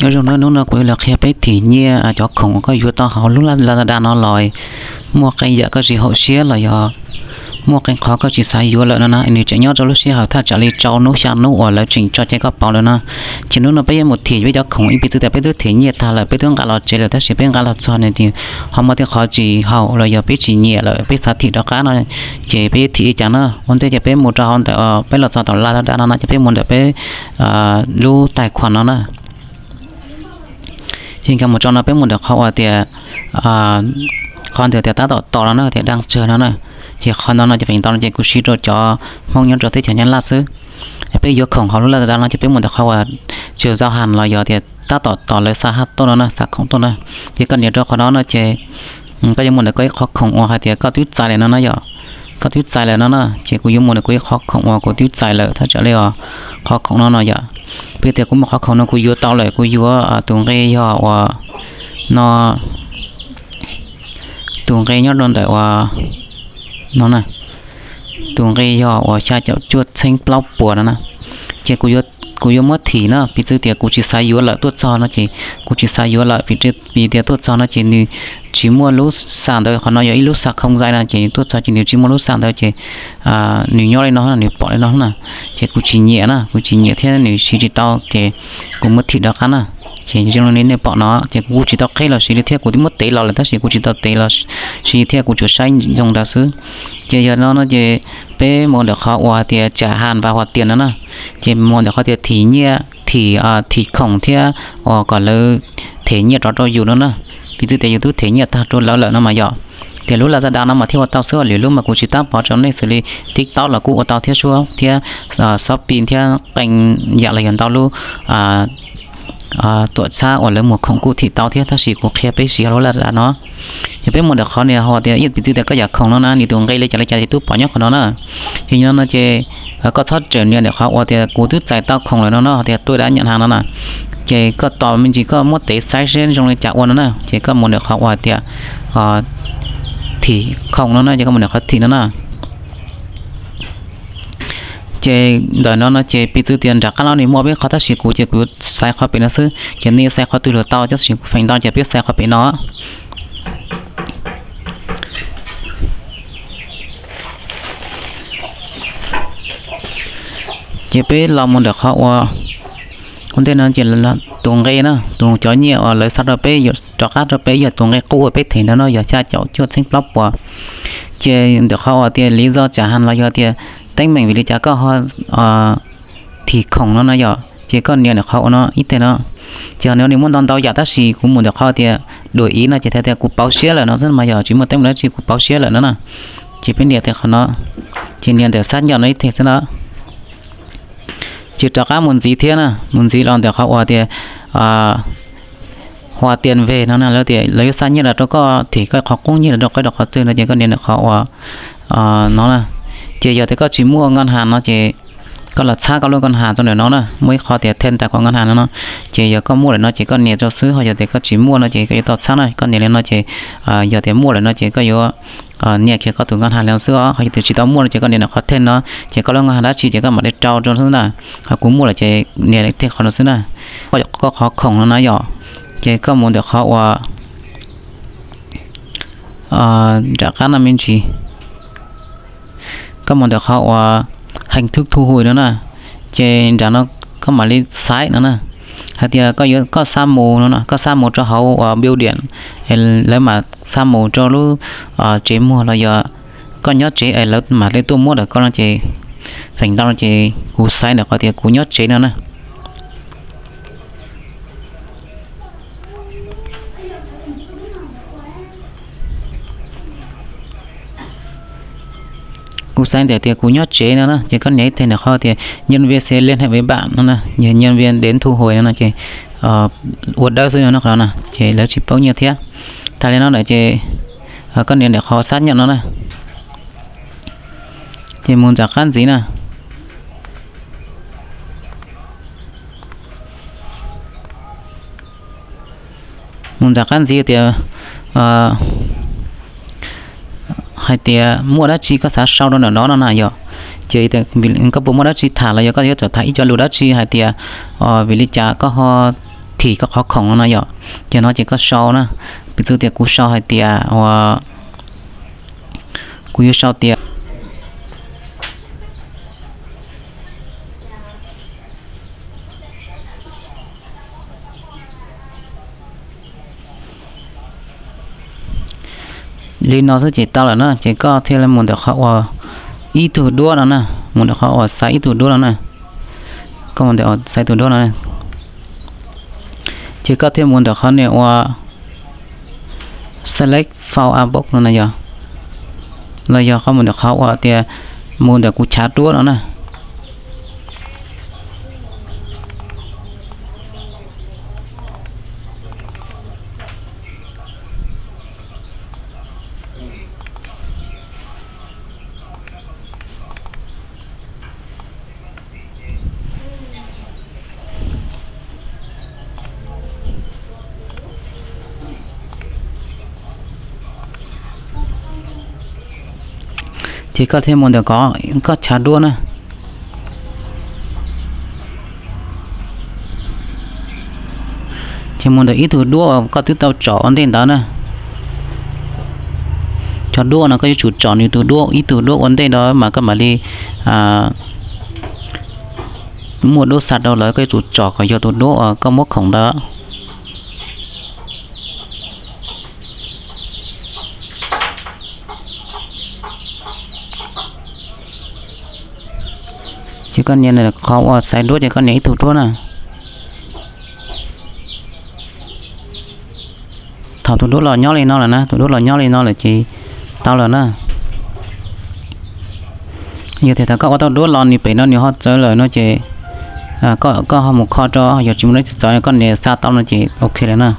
Nyob zoo na, hnub no kuv yuav los qhia peb thim nyiaj cov khoom uas koj yuav tau hauv lub Lazada no los muaj qee yam koj tsis haum siab los yog muaj qee qhov koj tsis xav yuav lawm no na, nws tseem nyob rau lub sij hawm thaj tsam li rau hnub xya hnub uas lawv tseem tso cai koj pauv lawm na. Ces hnub no peb yuav mus thim peb cov khoom ib piv txwv tias peb twb thim nyiaj tag lawm, peb twb nqa los tsev lawm, tab sis peb nqa los txog nws ho muaj tej qhov tsis haum los yog peb tsis nyiam lawm, peb xav thim rov qab no, ces peb yuav thim li cas na? Ua ntej ces peb mus rau hauv ntawm peb los txog tom Lazada no no, ces peb mus ntawm peb lub tais khuam no na. Ces nkag mus tso no peb mus ntawm qhov uas tias, qhov ntawd tias tab tom tos no na, tias đang chờ no na. Ces qhov ntawd no ces feem ntau no ces kuv siv rau cov Hmoob nyob rau teb chaws Nyab Laj xwb. Peb yuav khoom hauv lub Lazada no ces peb mus ntawm qhov uas chờ giao hàng los yog tias tab tom tos lawv xa haj tuaj no na, xa khoom tuaj na. Ces koj nias rau qhov no no ces koj yuav mus ntawm koj ib qhov khoom uas hais tias koj twb txais lawm no na yom. Koj twb txais lawm no na, ces kuv yuav mus ntawm kuv ib qhov khoom uas kuv twb txais lawm thaj tsam li os, qhov khoom no no yom. Piv tias kuv muaj qhov khoom no kuv yuav tau lawm, kuv yuav tus nqi yog uas no, tus nqi nyob rau ntawm uas no na, tus nqi yog uas xya caum cuaj txheeb plaub puas no na. Ces kuv yuav muab thim na, piv txwv tias kuv tsis xav yuav lawm tuaj txog no ces kuv tsis xav yuav lawm, vim tias tuaj txog no ces nws tsis muaj lub xa ntawd, qhov no yog ib lub xa không dây no ces tuaj txog ces nws tsis muaj lub xa ntawd ces nws nyob li no, nws pom li no na. Ces kuv tsis nyiam na, kuv tsis nyiam thiab nws siv tsis tau ces kuv muab thim rov qab na. Ces zoo li nej pom no ces kuv kuj tsis tau qheb los siv li thiab, kuv twb muab tev los lawm tab sis kuv tsis tau tev los siv li thiab, kuv tsuas saib zoo ntawd xwb. Ces yog no no ces peb mus ntawm qhov uas hais tias trả hàng và hoàn tiền no na. Ces mus ntawm qhov tias thim nyiaj, thim, thim khoom thiab uas kom lawv them nyiaj rov rau yus no na. Piv txwv tias yus twb them nyiaj tag rau lawv lawm no mas yom. Tias lub Lazada no mas thiaj ua tau xwb, lwm lub mas kuv tsis tab pov rau nej, xws li TikTok los kuj ua tau thiab, Suab thiab, Shopee thiab, qee yam los yog ntau lub tuam txhab uas lawv muag khoom kuj thim tau thiab, tab sis kuv qhia peb siv lub Lazada no. Ces peb mus ntawm qhov nias ho tias ib piv txwv tias koj yam khoom no na, nws tus nqi li cas li cas ces twb pom nyob qhov no na. Ces no no ces koj txhob tseem nias ntawm qhov uas tias kuv twb txais tau khoom lawm no no, tias tôi đã nhận hàng no na. Ces koj tos me ntsis koj muab tev saib seb zoo li cas ua no na. Ces koj mus ntawm qhov uas tias thim khoom no na, ces koj mus ntawm qhov thim no na. Ces ntawm no no ces piv txwv tias nram qab no nws muaj peb qhov tab sis kuv ces kuv yuav xaiv qhov pem no xwb, ces nej xaiv qhov twg los tau, tab sis feem ntau ces peb xaiv qhov pem no. Ces peb los mus ntawm qhov uas ua ntej no ces tus nqi na, tus cov nyiaj uas lawv xa rau peb, rov qab rau peb yog tus nqi qub uas peb them ntawd no yog xya caum cuaj txheeb plaub puas. Ces ntawm qhov uas tias lý do trả hàng los yog tias teeb meem vim li cas koj ho thim khoom no no yom, ces koj nias ntawm qhov ua no ib teg no. Ces qhov no nws muaj ntau ntau yam tab sis kuv mus ntawm qhov tias đổi ý no ces hais tias kuv pauv siab lawm no xwb mas yog tsis muaj teeb meem dab tsi, kuv pauv siab lawm no na. Ces peb nias teg qhov no, ces nias ntawm xác nhận no ib teg xwb na. Ces rov qab mus ntxiv thiab na, mus ntxiv los ntawm qhov uas tias hoàn tiền về no na, lawv tias lawv yuav xa nyiaj los rau koj, thim koj qhov qub nyiaj los rau koj rau qhov twg no ces koj nias ntawm qhov uas no na. Ces yog tias koj tsis muaj ngân hàng no ces koj los txhab koj lub ngân hàng rau ntawm no na, muaj ib qho tias thêm tài khoản ngân hàng no no. Ces yog koj muaj lawm no ces koj nias rau xwb, ho yog tias koj tsis muaj no ces koj yuav tau txhab na, koj nias li no ces yog tias muaj lawm no ces koj yuav nias kiag koj tus ngân hàng li no xwb os, ho yog tias tsis tau muaj no ces koj nias ntawm qhov thêm no, ces koj lub ngân hàng dab tsi ces koj mam li rau rau xwb na. Ho kuv muaj lawm ces nias thêm qhov no xwb na. Koj qhov khoom no na yom, ces koj mus ntawm qhov uas nram qab no me ntsis, koj mus ntawm qhov uas hình thức thu hồi no na, ces nram no koj mam li xaiv no na, hais tias koj yuav koj xa mus no, koj xa mus rau hauv uas bưu điện, lawv mam xa mus rau lub tsev muag los yog koj nyob tsev es lawv mam li tuaj muab ntawm koj no ces feem ntau no ces kuv xaiv ntawm qhov tias kuv nyob tsev no na. Kuv xaiv ntawm tias kuv nyob tsev no na, ces koj nias ib teg ntawm qhov tias nhân viên sẽ liên hệ với bạn no na, nhân viên đến thu hồi no no ces ua dawb xwb no qhov no na, ces lawv tsis paub nyiaj thiab. Tag li no lawm ces koj nias ntawm qhov xác nhận no na, ces mus ntawm qab ntxiv na. Mus ntawm qab ntxiv tias hais tias muaj dab tsi koj xav sau rau ntawm no no na yom. Ces koj puas muaj dab tsi tham los yog koj yuav tsum tham ib co lus dab tsi hais tias vim li cas koj ho phim koj qhov khoom no na yom. Ces no ces koj sau na, piv txwv tias kuv sau hais tias uas kuv yuav sau tias li no xwb ces tau lawm na. Ces koj thiaj li mus ntawm qhov uas ib tug duab no na, mus ntawm qhov uas xaiv ib tug duab no na. Koj mus ntawm uas xaiv tus duab no, ces koj thiaj mus ntawm qhov niam uas select file album no na yog, los yog koj mus ntawm qhov uas tias mus ntawm kuv chav duab no na. Ces koj thiaj mus ntawm koj, koj chav duab na. Ces mus ntawm ib tug duab uas koj twb tau tsom ua ntej ntawd na. Cov duab no koj yuav tsum tsom nws tus duab, ib tug duab ua ntej ntawd mas koj mam li muaj duab xa rau lawv, koj yuav tsum tsom kom yog tus duab uas koj muab khoom ntawd. Ces koj nias qhov uas xaiv duab ces koj nias ib tug duab na. Thaum tus duab los nyob li no lawm na, tus duab los nyob li no lawm ces tau lawm na. Yog tias thaum koj ua tau duab los nws pem no nws ho txawv lawm no ces koj ho mus kho rau, yog tsis muaj dab tsi txawv koj nias xa tau no ces ok lawm na.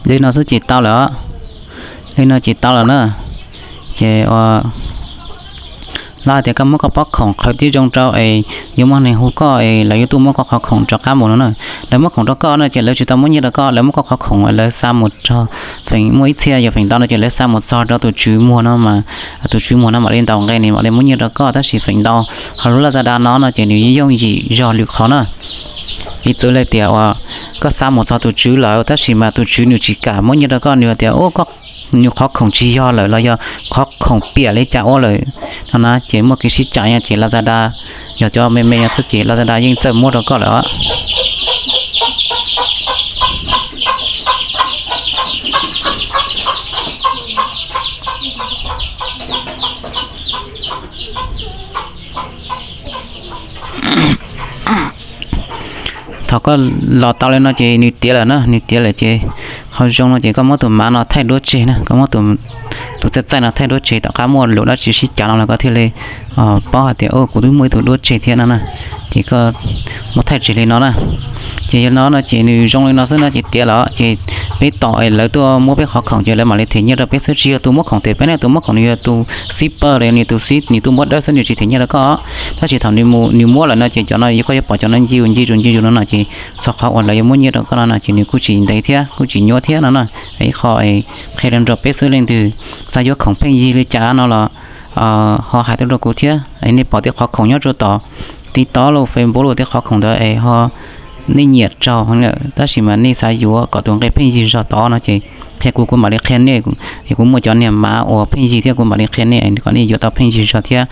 Li no xwb ces tau lawm. Li no ces tau lawm na. Ces ua, lawv hais tias koj muab koj pob khoom qhawv tib zoo rau es yuav muaj neeg hu koj es lawv yuav tuaj muab koj qhov khoom rov qab mus no na. Lawv muab khoom rau koj no ces lawv tsis tau muab nyiaj rau koj, lawv muab koj qhov khoom lawv xa mus rau feem, muaj ib txhia yog feem ntau no ces lawv xa mus txog rau tus tswv muag no mas tus tswv muag no mam li ntaus nqe nws mam li muab nyiaj rau koj, tab sis feem ntau ho lub Lazada no no ces nws yooj yim zog lwm qhov na. Piv txwv li tias uas koj xa mus txog tus tswv lawm tab sis mas tus tswv nws tsis kam muab nyiaj rau koj, nws tias nws qhov khoom tsis yog lawm los yog qhov khoom piam li cas ua lawm no na, ces muaj kev sib cav no ces Lazada, yog cov me me no xwb ces Lazada yeej txawj muab rau koj lawm. Thaum koj los tau li no ces nws tiav lawm na, nws tiav lawm ces qhov zoo no ces koj muab tus mav no thaij duab tseg na, koj muab tus txaij txaij no thaij duab tseg, tom qab muaj lus dab tsi sib cav no los koj thiaj li paub hais tias kuv twb muaj ib tug duab tseg thiab no na. Ces koj muab thaij tseg li no na. Ces yog no no ces nws zoo li no xwb no ces tiav lawm ces peb tos es lawv tuaj muab peb qhov khoom ces lawv mam li them nyiaj rau peb xwb, tsis yog tus muab khoom them peb ne, tus muab khoom nws yog tus shipper los nws tus ship, nws tuaj muab dawb xwb nws tsis them nyiaj rau koj. Tab sis thaum nws muab lawm no ces cov no koj yuav pom cov no ncig zus ncig zus ncig zus no no ces txog qhov uas lawv yuav muab nyiaj rau koj no no ces nws kuj tsis ntev thiab kuj tsis nyuaj thiab no na. Ib qho es qhia rau peb xwb, leej twg xav yuav khoom pheej yig li cas no los ho hais tuaj rau kuv thiab. Nej pom tej qhov khoom nyob rau tom TikTok los Facebook los tej qhov khoom ntawd es ho nej nyiam raug lawm tab sis mas nej xav yuav kom tus nqe pheej yig zog tod no ces qhia kuv, kuv mam li qhia nej. Es kuv muaj cov niag mav uas pheej yig thiab kuv mam li qhia nej kom nej yuav tau pheej yig zog thiab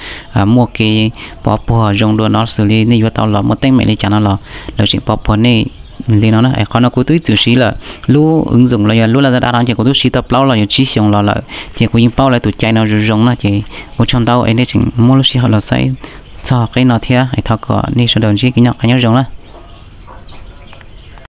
muaj kev pov puag zoo dua no xws li nej yuav tau los muaj teeb meem li cas no los lawv tseem pov puag nej li no na. Es qhov no kuv twb ib txwm siv lawm, lub ứng dụng los yog lub Lazada no ces kuv twb siv tau plaub los yog tsib xyoos los lawm ces kuv yeej paub lawv tus cai no zoo zoo na. Ces ua tsaug ntau es nej tseem muab lub sij hawm los saib txog qeb no thiab es thov kom nej sawv daws ntsib kev noj qab nyob zoo na.